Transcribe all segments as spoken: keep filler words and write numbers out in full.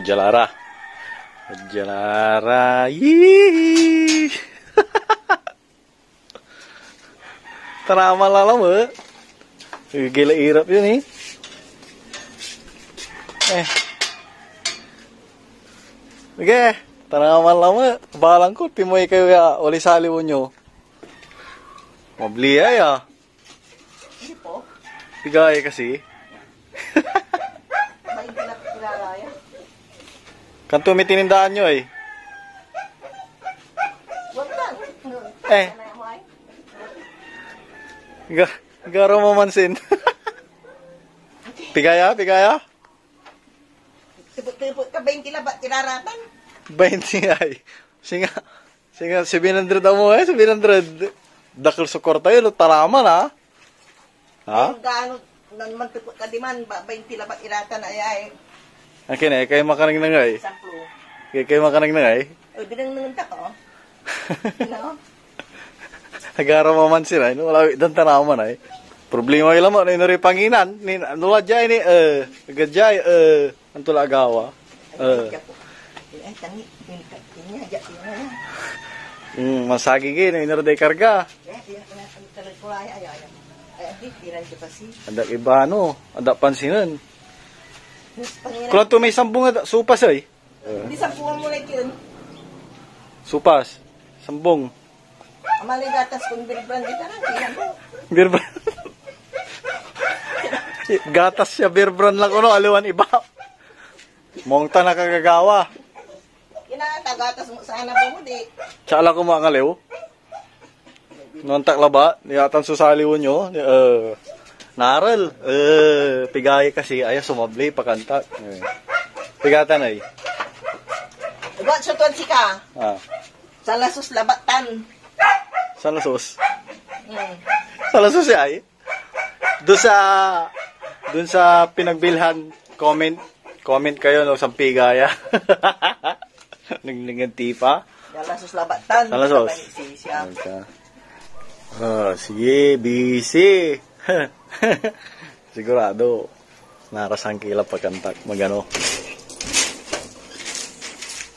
Jalara. Jalara. Yee! Tanaman la lamet. Gila irap yun eh. Eh. Sige, tanaman lamet. Balang ko, timoy kayo ya, oli saliw nyo. Mabliay ah. Hindi po. Pigay kasi. Bainti la kilala yan. Kanto may tinindaan nyo eh. Wag na. Eh. Ano yan, Juan? Ga garo mo mansin. Pigaya, pigaya? Tibot-tibot ka, bainti labat iraratan. Bainti ay. Singa, singa, seven hundred amo eh, seven hundred. Dakel so kwarta yun, taraman ah. Ha? Gaano, nan mantepet ka diman, ba, bainti labat iratan ay ay. Akin eh, kayo makanengneng ay. Samplo. Kayo, kayo makanengneng ay. O, binangnengen ta ko. No? Agara maman sira, no? Wala, dan tanaman ay. Problema yung laman, no? Inuri panginan, ni, ano la jay, ni, eh, agad jay, eh, anto la agawa? Eh. Ay, tangi, pinka, pinya, ya, pinya. Hmm, masagi gini, inuri day karga. Ya, ya, ya, ang talag ko, ay, ay, ay, ay. Ay, andi, piran ko kasi. Ada iba, no? Ada pansinen. Mas pangiran. Kulang to may sambung ada, supas, ay. Di sampuan mo like yun. Supas. Sambung. Amalay gatas kung Bear Brand, di ka na, tingnan mo. Bear Brand. Gatas siya, Bear Brand lang kuno, aliwan iba. Mong ta nakagagawa. Kinakagatas mo sana po mo, di. Tsaka lang kumain aliw. Nontak labat, yatan so saliw nyo. Eh, narel. Eh, pigay kasi, aya sumabli, pakantak. Eh. Pigatan ay. Ibat so tuan sika. Ah. Salasos labat tan. Salasos? Hmm. Salasos ya ay? Doon sa, doon sa pinagbilhan, comment, comment kayo, no, sampigaya. Ningningen tipa. Salasos labat tan. Salasos. Sabay si siya. Ayun ka. Ah, sige, busy. Sigurado, narasan kila pakantak, magano.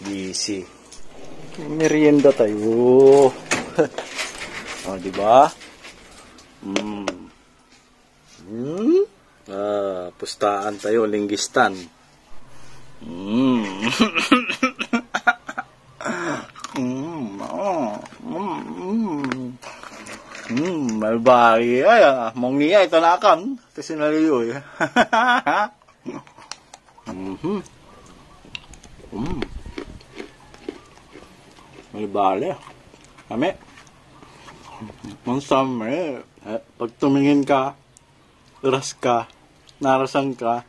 Busy. Merienda tayo. Oh, di ba? Mm. Hmm? Ah, pustaan tayo, linggistan. Mm. Mm, oh, mm, mm. Mm, malbari. Ay, ah, mong niya, ito na akan. Ito sinaliyo, eh. Mhm. Mm. Malbari. Kami. Mansam, eh. Eh, pag tumingin ka, ras ka, narasan ka.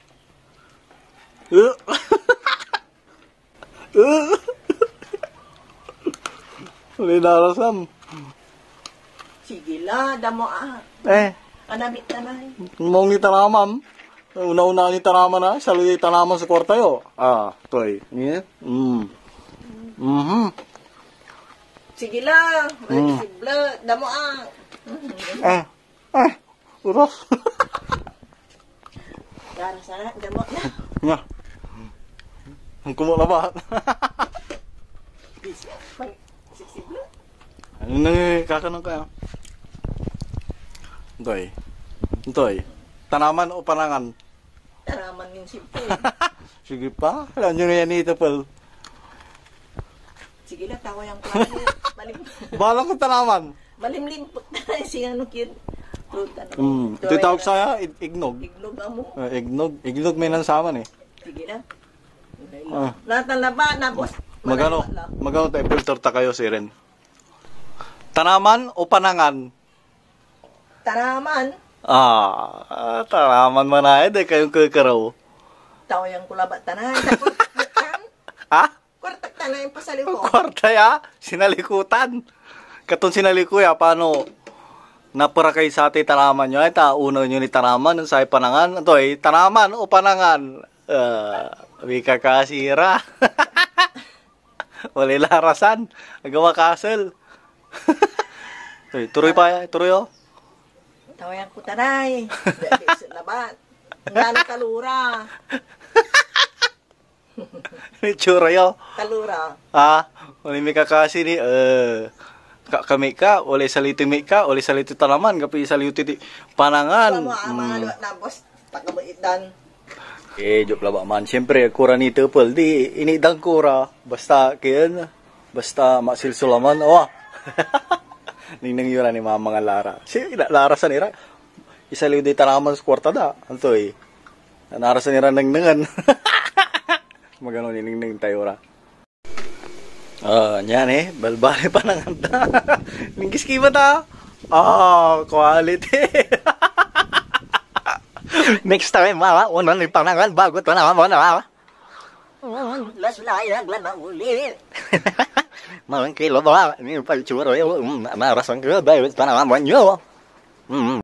Wala narasan. Sige la, damo ah. Eh. Anamit na na eh. Mong itanaman. Una-una ni tanaman na, saloy tanaman sa kwarta yo. Ah, toy. Yeah. Mm. Mhm. Sige la, mm. Sibla, damo ah. Ah, ah, uros. Dara sana, damo na. Nga. Ang kumo labat. Sibla. Ano na yung kakanon kaya? Toy. Toy. Tanaman o panangan? Tanaman yung simple. Sige pa. Alam nyo na yan, ito, Paul. Sige na, tawa yung klase. Malim- Bahala ko tanaman. Malimlim po tayo si ano, cute. Fruit, ano, mm, ito yung tawag sa ig- ignog. Ignog amo. Ah, ignog. Ignog may nansaman eh. Sige na. Ah. Natalaba, na boss. Magano? Malay pala. Magano tayo? Filter ta kayo, siren. Tanaman o panangan? Tanaman. Ah, ah, tanaman manaya, di kayong kakaraw. Tawayan ko labat tanay. Tapos, Ha? Kwarta ka na yung pasaliw ko. Kwarta ya, sinalikutan. Katon sinaliku ya, paano? Napara kay sa ti tanaman nyo, ay ta, una nyo ni tanaman, sa panangan, ito ay, tanaman o panangan? Ah, wika ka, sira. Wala larasan. Agawa kasel. Tuloy, tuloy pa, tuloy, oh. Tawayan ko tanay. Labat. Ngano talura? Itsura yo. Talura. Ha? Uli mi kakasi ni, eh, ka, kami ka, uli saliti mi ka, uli saliti tanaman, kapi saliti ti panangan. Wala mo, ah, mga Mm. liwat na, boss. Takabaitan. Eh, joke laba man. Siyempre, kura ni Tupol. Di, inidan kura. Basta, kiyan, basta masilsulaman. Awa. Ningneng yo ra ni Mama nga Lara. Si, la- Lara san ira. Isaliw di tanaman sa kwarta da. Antoy. Narasan ira nengnengen. Magano ninengneng tayo ra. Ah, niyan eh. Balbali pa nang anta. Linggis ki ba ta? Ah, quality. Next time, mama, unang ipanangan bago to na mama na. Mas layo ang lama uli. Malang kilo ba? Yung pagtsura yun, mm, marasan ko, bayo, panangan mo nyo. Mm.